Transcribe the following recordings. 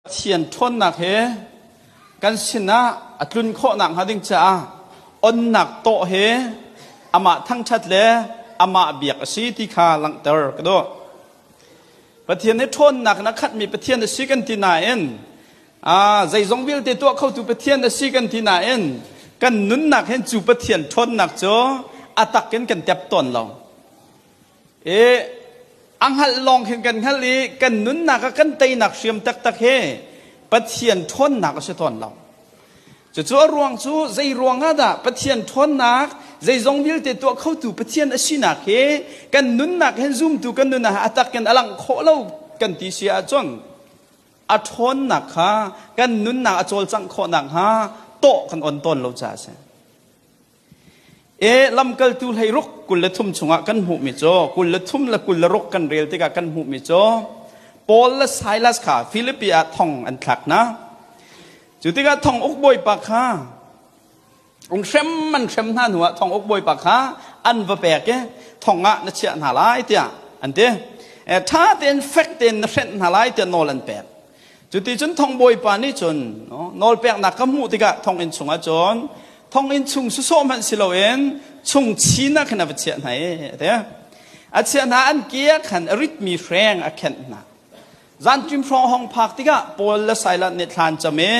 Pathian ṭhawnnak he kan sinah a tlun khawh nakhnga ding caah onnak tawh he amah thangṭhat le amah biak a si ti kha langhter ka duh. Pathian hi ṭhawnnak in a khatmi Pathian a si kan ti nain zeizong vialte tuah khotu Pathian a si kan ti nain kan nunnak hin cu Pathian ṭhawnnak cu a tak in kan tep tawn lo. I a hngalh lawng khin kan hngalh i kan nunnak ah kan teinak hriam taktak hi Pathian ṭhawnnak a si tawn lo. Cucu a ruang cu zei ruang ah dah Pathian ṭhawnnak zeizong vialte tuah khotu Pathian a sinak hi kan nunnak hin zumtu kan nun ah a tak in a langh khawh lo kan ti si ahcun a ṭhawnnak kha kan nunnak a cawlcangh khawh nakhnga tawh kan on tawn lo caah a si. E lamkaltu hleiruk 23 chungah kan hmuhmi cu 23 le 26 kan rel tikah kan hmuhmi cu Paul le Silas kha Filipi ah thong an thlak hna. Cu tikah thong uk bawipa kha an hrem an hrem hna hnuah thong uk bawipa kha an va pek i thong ah na chiah hna lai tiah an ti. E, ṭha tein fek tein na hrenh hna lai tiah nawl an pek. Cuticun thongbawipa nih cun nawlpeknak ka hmuh tikah thonginn chungah cun thonginn chung sawsawh hmanh si loin chung chin ah khan a va chiah hna i a ti. A chiah hna an ke ah khan a ritmi hreng a khenh hna. Zanṭim hrawng hong phak tikah Paul le Silas nih thla an cam i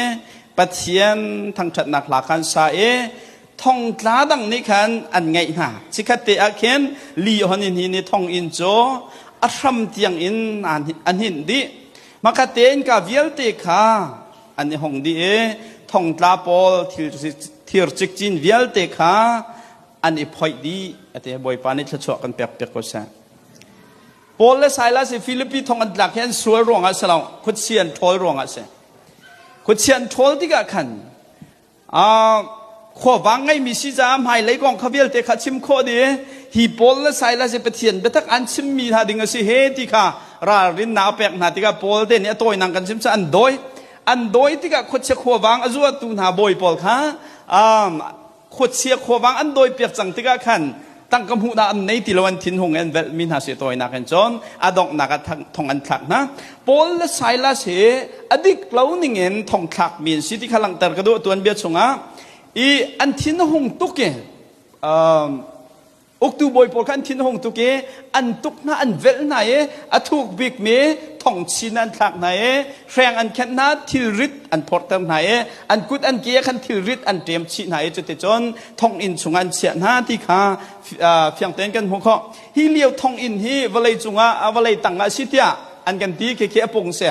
Pathian thangṭhatnak hla kha an sa i thongtla dang nih khan an ngaih hna. Chikkhat te ah khin li hon in hi ni thonginn cu a hram tiang in a hninh dih. Hmakhatte innka vialte kha an i hong dih i thongtla pawl thir cikcin vialte kha an i phoih dih. Ati Bawipa nih thluachuah kan pek piak ko seh. Paul le Silas i Filipi thong an tlak hi an sual ruangah si lo, khuachia an ṭhawl ruangah si. Khuachia an ṭhawl tikah khan Khuavang ngeimi si caah hmailei kong kha vialte kha chim khawh dih. Hi Paul le Silas hi Pathian biatak an chimmi hna ding a si he ti kha ralrinnak a pek hna tikah Paul te nih a tawinak kan chim cu an dawi. An dawi tikah khuachia khuavang a zuatu hna bawi pawl kha khuachia khuavang an dawi piak cang tikah khan tangka hmuhnak an nei ti lo an thinhung an velhmi hna si tawinak in cun a donghnak ah thong an thlak hna Paul le Silas hi a dik lo ning in thong thlak mi an si ti kha langhter ka duh tuan bia chungah i an thin a hung tuk i uktu bawi pawl kha an thin a hung tuk i an tuk hna an velh hna i a thuk bik mi thong chin an thlak hna i hreng an khenh hna thilrit an phorhter hna i an kut an ke khan thilrit an ṭem chih hna i cuticun thonginn chungah an chiah hna ti kha fiang tein kan hmuh khawh hi lio thonginn hi vawlei cungah vawlei tangah si tiah an kan ti khi khi a pung si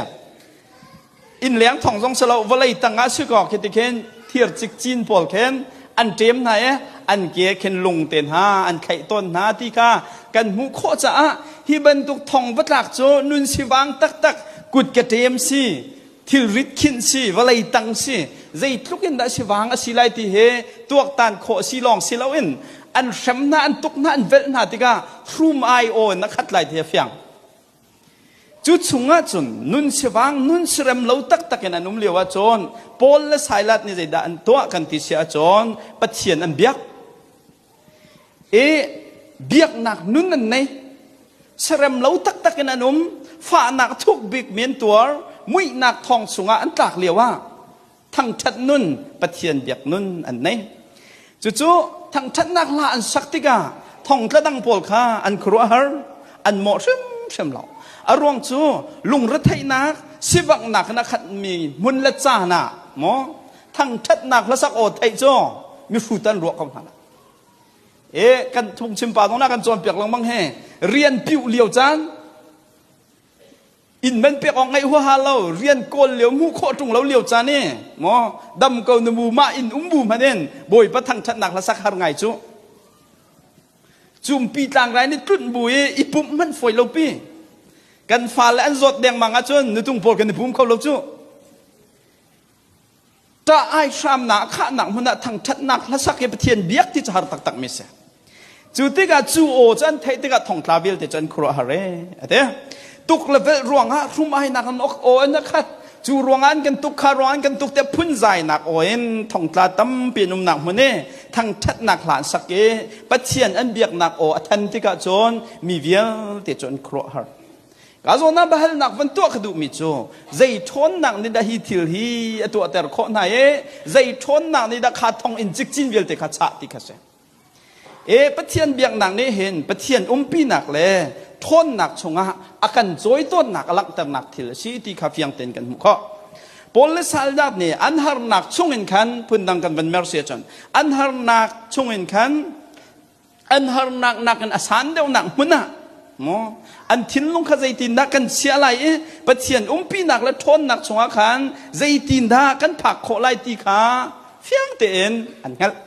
inn leng thong zong si lo vawlei tangah si ko khi ti khin thir cikcin pawl khin an ṭem hna i an ke khin lung te hna an khaih tawn hna ti kha kan hmuh khawh caah hi bantuk thong va tlak cu nun sivang taktak kut ka ṭem si thilrit khinh si vawlei tang si zeitluk in dah sivang a si lai ti hi tuaktan khawh si lawng si loin an hrem hna an tuk hna an velh hna tikah hrum ai aw in a khat lai ti a fiang Cu chungah cun nun sivang nun sirem lo taktak in an um lio ahcun Paul le Silas nih zeidah an tuah kan ti si ahcun Pathian an biak. I biaknak nun an nei. Sirem lo taktak in an um. Fahnak thuk bik mi an tuar. Muihnak thong chungah an tlak lio ah thangṭhat nun Pathian biak nun an nei. Cucu thangṭhatnak hla an sak tikah thongtla dang pawl kha an khuaruahhar, an mawh hrimhrim lo. A ruang cu lungretheihnak, sivanghnak in a khatmi hmun le caan ah maw thangṭhatnak hlasak aw theih cu mihrut an ruah ko hna lai. E kan phungchim pa zong na kan cawnpiak lengmang he rian piuh lio caan inn man pek awk ngeih huaha lo rian kawl lio hmuh khawh ṭung lo lio caan i maw dam ko na mu mah inn um bu hmanh in bawipa thangṭhatnak hla sak har ngai cu cumpi tlangrai nih tlunh bu i i pumh hmanh fawi lo pi kan fale an zawt dengmang ahcun nutung pawl kan i pum kho lo cu Ṭah ai hramnak khahnak hmun ah thangṭhatnak hlasak hi Pathian biak ti cu har taktak mi si. Cu tikah cu aw cu an theih tikah thongtla vialte cu an khuaruahhar e a ti. Tuk le velh ruangah hrum ainak an ok aw an a khat. Cu ruangah an kan tuk kha ruangah an kan tuk te phunzainak aw in thongtla tampi an umnak hmun i thangṭhatnak hla an sak i Pathian an biaknak aw a than tikah cun mi vialte cu an khuaruahhar. Ka zawn ah biahalnak van tuah ka duhmi cu zei ṭhawnnak nih dah hi thil hi a tuahter khawh hna i zei ṭhawnnak nih dah kha thong in cikcin vialte kha chah ti kha si. E Pathian biaknak nih hin Pathian umpinak le ṭhawnnak chungah a kan cawi tawnnak a langhternak thil a si ti kha fiang tein kan hmuh khawh. Paul le Silas nih an harnak chungin khan phundang kan van mer si ahcun an harnak chungin khan an harnak nakin a san deuhnak hmun ah maw an thinlung kha zeitindah kan chiah lai i Pathian umpinak le ṭhawnnak chungah khan zeitindah kan phak khawh lai ti kha fiang tein an hngalh.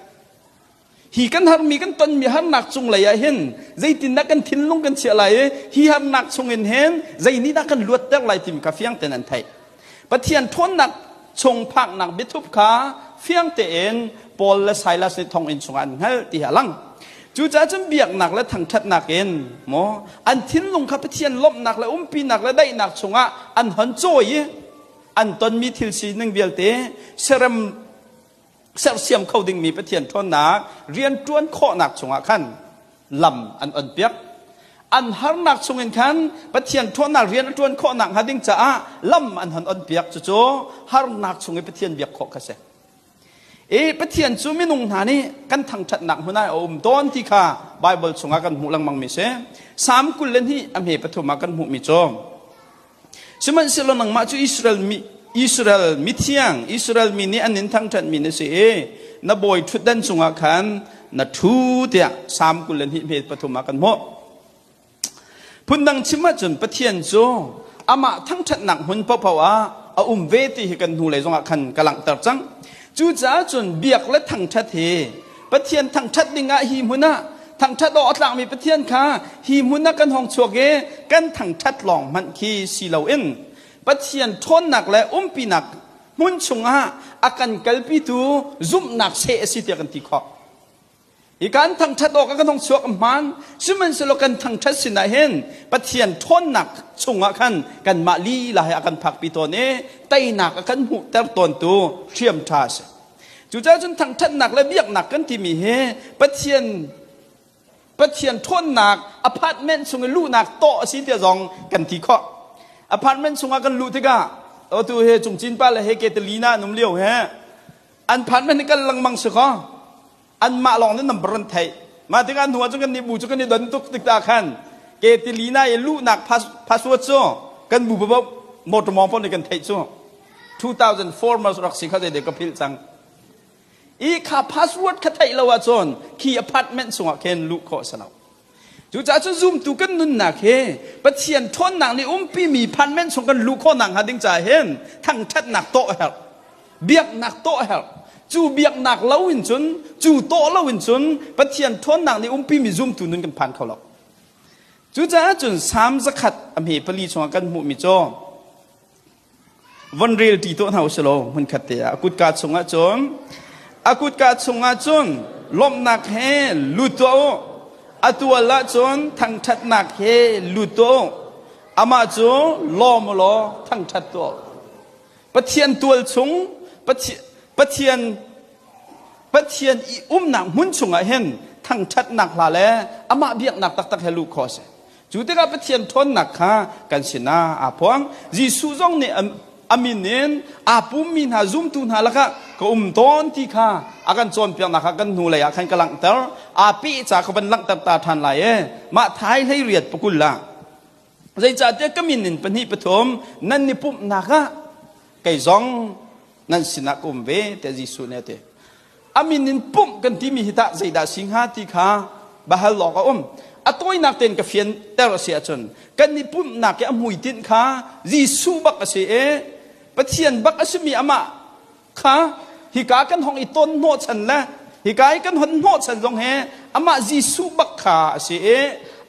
Hi kan harmi kan tonmi harnak cung lei ah hin zeitindah kan thinlung kan chiah lai i hi harnak chungin hin zeinihdah kan luatter lai timi kha fiang tein an theih. Pathian ṭhawnnak chung phaknak biathup kha fiang tein Paul le Silas nih thonginn chungah an hngalh ti hi a lang. Cucaah cun biaknak le thangṭhatnak in maw an thinlung kha Pathian lawmhnak le umpinak le daihnak chungah an hon cawi i an tonmi thil sining vialte serem sersiam kho dingmi Pathian ṭhawnnak rianṭuan khawhnak chungah khan lam an onpiak. An harnak chungin khan Pathian ṭhawnnak rian a ṭuan khawhnak hnga ding caah lam an hon onpiak. Cucu harnak chung i Pathian biak khawh kha si. I Pathian cu minung hna nih kan thangṭhatnak hmun ah a um tawn ti kha Baibal chungah kan hmuh lengmang mi si. Salm 22 a hme pathum ah kan hmuhmi cu Sihmanhsehlaw nangmah cu Israel mi Israel mithiang Israel mi nih an in thangṭhatmi na si i na bawi ṭhutdan cungah khan na ṭhu tiah Salm 22 hme pathum ah kan hmuh. Phundang chim ahcun Pathian cu amah thangṭhatnak hmun paohpaoh ah a um ve ti hi kan hnulei zongah khan ka langhter cang. Cucaah cun biak le thangṭhat hi Pathian thangṭhat dingah hi hmun ah thangṭhat awk a tlakmi Pathian kha hi hmun ah kan hong chuak i kan thangṭhat lawng hmanh khi si loin Pathian ṭhawnnak le umpinak hmun chungah a kan kalpitu zumhnak seh a si tiah kan ti khawh. Hi kan thangṭhat awk ah kan hong chuak hmaan sihmanhsehlaw kan thangṭhat sinah hin Pathian ṭhawnnak chungah khan kanmah lila he a kan phakpi tawn i teinak a kan hmuhter tawntu hriam ṭha a si. Cucaah cun thangṭhatnak le biaknak kan timi hi Pathian Pathian ṭhawnnak apartment chung i luhnak tawh a si tiah zong kan ti khawh. Apartment chungah kan luh tikah atu he cungcin pa le he ketalina an um lio he an apartment hi kal lengmang si kaw anmah lawng nih number an theih. Mah tikah hnu ah cun kan nih bu cu kan i don tuk tik ta khan ketalina i luhnak password cu kan bu babo motor mong phone nih kan theih cu. 2004 mas rak si kha zei ka philh cang i kha password kha theih lo ahcun khi apartment chungah khin luh khawh si lo cucaah cun zumtu kan nunnak hi Pathian ṭhawnnak nih umpi mi apartment chung kan luh khawh nak hnga ding caah hin thangṭhatnak tawh herh biaknak tawh herh cu biaknak lo in cun cu tawh lo in cun Pathian ṭhawnnak nih umpi mi zumtu nun kan phan kho lo cucaah cun Salm zakhat a hme pali chungah kan hmuhmi cu Von rel ṭi tuah hna usih law hmunkhat te ah a kutka chungah cun a kutka chungah cun lawmhnak he lut tuah u a tual ah cun thangṭhatnak he lut tuah u amah cu lawm u law thangṭhat tuah u Pathian tual chung Pathian Pathian i umnak hmun chungah hin thangṭhatnak hla le amah biaknak taktak he luh khawh a si Cu tikah Pathian ṭhawnnak kha kan sinah aa phuang. Jesuh zong nih a min in aa pummi hna zumtu hna lakah ka um tawn ti kha a kan cawnpiaknak kha kan hnulei ah khan ka langhter. Aa peh ca ka van langhter ta ṭhan lai i mah thai hlei riat pakul ah zeicahtiah ka min in pahnih pathum nan i pumhnak ah kei zong nan sinah ka um ve tiah Jesuh nih a ti. A min in pumh kan timi hi tah zeidah si hnga ti kha bahal awk a um. A tawinak tein ka fianter a si ahcun kan i pumhnak i a hmuitinh kha Jesuh bak a si i Pathian bak a simi amah kha hika kan hong i ton hnawhchan le hika i kan hon hnawhchan zong hi amah Jesuh bak kha a si i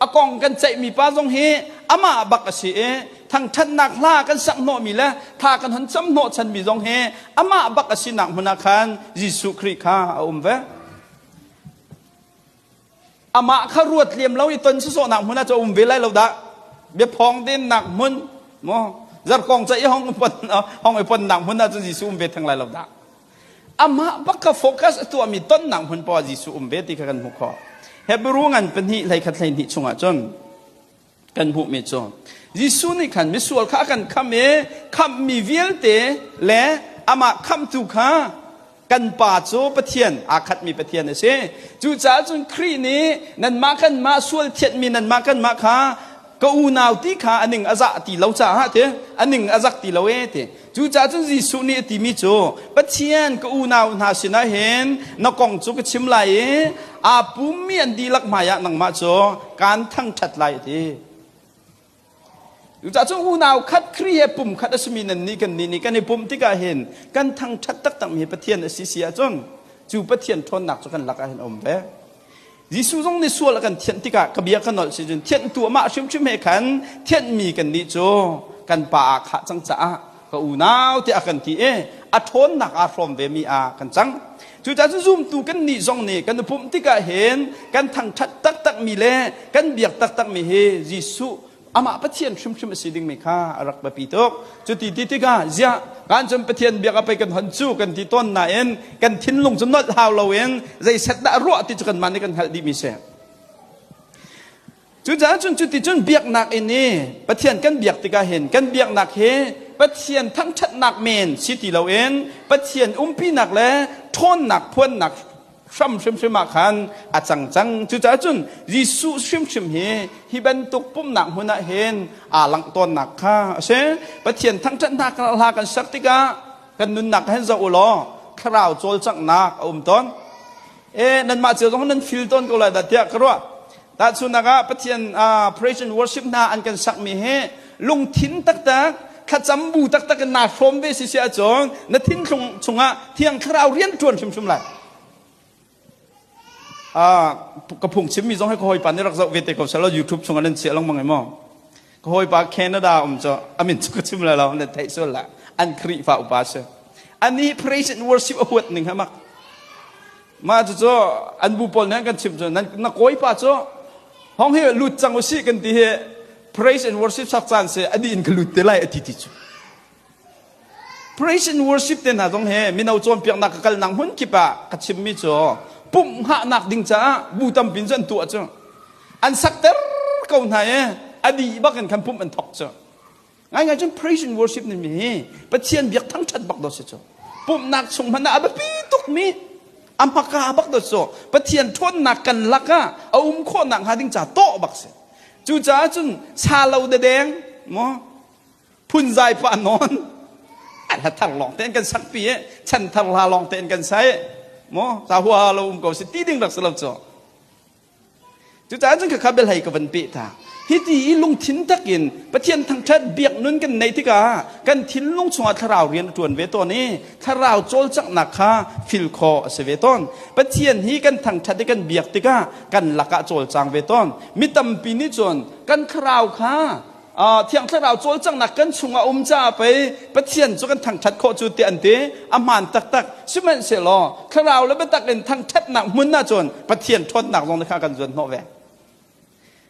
a kong kan ceihmi pa zong hi amah bak a si i thangṭhatnak hla kan sak hnawhmi le thla kan hon cam hnawhchanmi zong hi amah bak a sinak hmun ah khan Jesuh Khrih kha a um ve. Amah kha ruat liam lo i ton sawsawhnak hmun ah cu a um ve lai lo dah. Biaphawng dennak hmun maw zarkong ca i hong pon hong i ponnak hmun ah cun Jesuh um ve theng lai lo dah. Amah bak kha focus a tuahmi tonnak hmun poah Jesuh um ve ti kha kan hmuh khawh. Hebrew ngan pahnih hlei khat hlei hnih chungah cun kan hmuhmi cu. Jesuh nih khan misual kha a kan khamh i khamhmi vialte le amah khamhtu kha kan pa cu Pathian aa khatmi Pathian a si. Cucaah cun Khrih nih nanmah kanmah sual thianhmi nanmah kanmah kha ka unau ti kha a ning a zah ti lo caah ti a ning a zak ti lo e ti. Cucaah cun Jesuh nih a timi cu Pathian ka unau hna sinah hin na kong cu ka chim lai i aa pummi an dihlak hmaiah nangmah cu kaan thangṭhat lai a ti. Cucaah cun unau khat Khrih he pum khat a simi nannih kannih nih kan i pumh tikah hin kan thangṭhat taktakmi hi Pathian a si si ahcun cu Pathian ṭhawnnak cu kan lakah hin a um ve. Jesuh zong nih sual a kan thianh tikah ka bia ka nolh si cun thianhtu amah hrimhrim he khan thianhmi kannih cu kan pa aa khah cang caah ka unau tiah a kan ti i a ṭhawnnak aa hrawm vemi ah kan cang. Cucaah cu zumtu kan nih zong nih kan i pumh tikah hin kan thangṭhat taktakmi le kan biak taktakmi hi Jesuh amah Pathian hrimhrim a si dingmi kha a rak biapi tuk. Cuti ti tikah ziah kan cun Pathian biak a pei kan hon cu kan ti tawn nain kan thinlung cu nolh hau loin zei set dah ruah ti cu kanmah nih kan hngalh dihmi si. Cucaah cun cuticun biaknak in i Pathian kan biak tikah hin kan biaknak hi Pathian thangṭhatnak men si ti loin Pathian umpinak le ṭhawnnak phuannak hram hrimhrim ah khan a cang cang. Cucaah cun Jesuh hrimhrim hi hi bantuk pumhnak hmun ah hin aa langh tawnnak kha a si. Pathian thangṭhatnak hla kan sak tikah kan nunnak hin zoh u law thlarau cawlcanghnak a um tawn. E nanmah cio zong nan feel tawn ko lai dah tiah ka ruah. Tahchunhnak ah Pathian praise and worship hna an kan sakmi hi lungthin taktak thlacam bu taktak in naa hrawm ve si si ahcun na thinlung chungah Thiang Thlarau rian ṭuan hrimhrim lai. Ka phungchimmi zong hi ka hawipa nih rak zoh ve te ko selaw YouTube chungah nan chiah lengmang ai maw? Ka hawipa Canada um cu amin cu ka chim lai lo nan theih sual la an Khrihfa upa si. Ani praise and worship a huat ning ha mak. Mah cucu an bu pawl nih an kan chimh cu na kawipa cu hong hi lut cang usih kan ti hi praise and worship sak caan si a dih in ka lut te lai a ti ti cu. Praise and worship te hna zong he mino cawnpiaknak ka kalnak hmun kip ah ka chimmi cu pumh hngahnak ding caah bu tampi in cu an tuah cu an sakter ko hna i a dih bak in khan pumh an thok cu. Ngaingai cun praise and worship nimi hi Pathian biak thangṭhat bak dawh si cu. Pumhnak chung hmanh ah a biapi tukmi a hmaka bak dawh cu Pathian ṭhawnnak kan lakah a um khawhnak hnga ding ca tawh bak si. Cucaah cun sa lo dedeng maw phunzai pa nawn hla thar lawng tein kan sakpi i chan thar hla lawng tein kan sai maw sa hua lo um ko si ti ding rak si lo cu. Cucaah cun khakha biahlei ka van peh ta. Hiti i lungthin takin Pathian thangṭhat biak nun kan neih tikah kan thinlung chungah thlarau rian a ṭuan ve tawn i thlarau cawlcanghnak kha fil khawh a si ve tawn. Pathian hi kan thangṭhat i kan biak tikah kan lakah cawlcang ve tawn. Mi tampi nih cun kan thlarau kha Thiang Thlarau cawlcanghnak kan chungah um caah pei Pathian cu kan thangṭhat khawh cu tiah an ti. A hmaan taktak. Sihmanhsehlaw Thlarau le biatak in thangṭhatnak hmun ahcun Pathian ṭhawnnak zong kha kan zuan hnawh ve.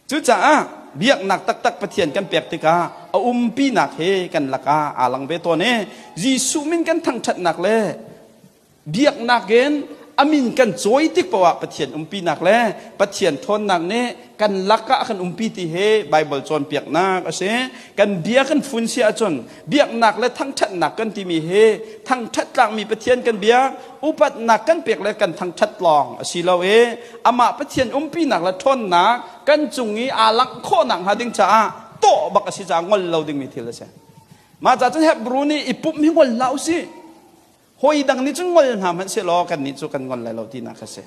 Cucaah biaknak taktak Pathian kan pek tikah a umpinak he kan lakah aa lang ve tawn i Jesuh min kan thangṭhatnak le Biaknak in a min kan cawi tik paoh ah Pathian umpinak le Pathian ṭhawnnak nih kan lakah a kan umpi ti hi Baibal cawnpiaknak a si. Kan bia kan fun si ahcun biaknak le thangṭhatnak kan timi hi thangṭhat tlakmi Pathian kan biak, upatnak kan pek le kan thangṭhat lawng a si lo i amah Pathian umpinak le ṭhawnnak kan cung i aa langh khawhnak hnga ding caah tawh bak a si caah ngol lo dingmi thil a si. Mah caah cun Hebrew nih i pumh hi ngol hlah u sih. Hawi dang nih cun ngol hna hmanh sehlaw kannih cu kan ngol lai lo tinak a si.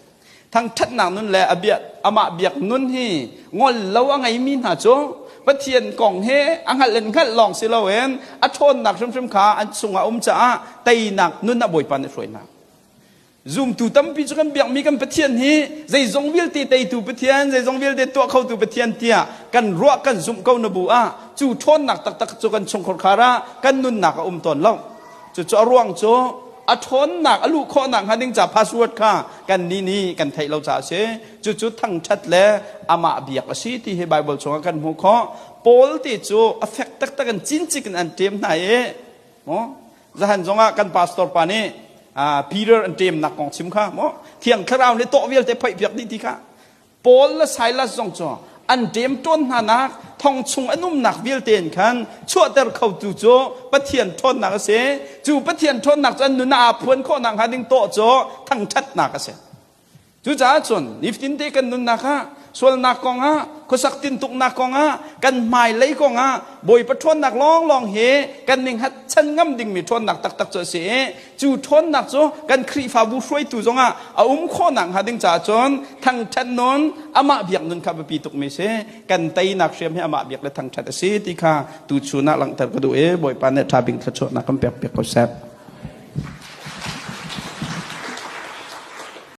Thangṭhatnak nun le a biak, amah biak nun hi ngol lo a ngeimi hna cu Pathian kong he a hngalh in hngalh lawng si loin a ṭhawnnak hrimhrim kha an chungah a um caah teinak nun ah Bawipa nih a hruai hna. Zumtu tampi cu kan biakmi kan Pathian hi zeizong vialte teitu Pathian, zeizong vialte tuah khotu Pathian tiah kan ruah kan zumh ko na bu ah cu ṭhawnnak taktak cu kan chungkhar khar ah kan nunnak a um tawn lo. Cucu a ruang cu a ṭhawnnak a luh khawhnak hnga ding ca password kha kan nih nih kan theih lo caah a si. Cucu thangṭhat le amah biak a si ti hi Baibal chungah kan hmuh khawh. Paul ti cu a fek taktak in cincik in an ṭem hna i maw zahan zongah kan pastor pa nih Peter an ṭemnak kong chim kha maw Thiang Thlarau nih tawh vialte phoih piak dih ti kha Paul le Silas zong cu An ṭemṭawn hnanak thong chung an umnak vialte in khan chuahter khotu cu Pathian ṭhawnnak a si. Cu Pathian ṭhawnnak cu an nun ah aa phuan khawh nakhnga ding tawh cu thangṭhatnak a si. Cucaah cun nifatinte kan nunnak ah sualnak kongah, khuasak tintuknak kongah, kan hmailei kongah Bawipa ṭhawnnak lawnglawng hi kan ning hat chan ngam dingmi ṭhawnnak taktak cu a si i cu ṭhawnnak cu kan Khrihfabu hruaitu zongah a um khawhnak hnga ding caah cun thangṭhat nun amah biak nun kha biapi tukmi si. Kan teinak hriam hi amah biak le thangṭhat a si ti kha tuchun ah langhter ka duh i Bawipa nih ṭha bik thluachuahnak kan pek piak ko seh.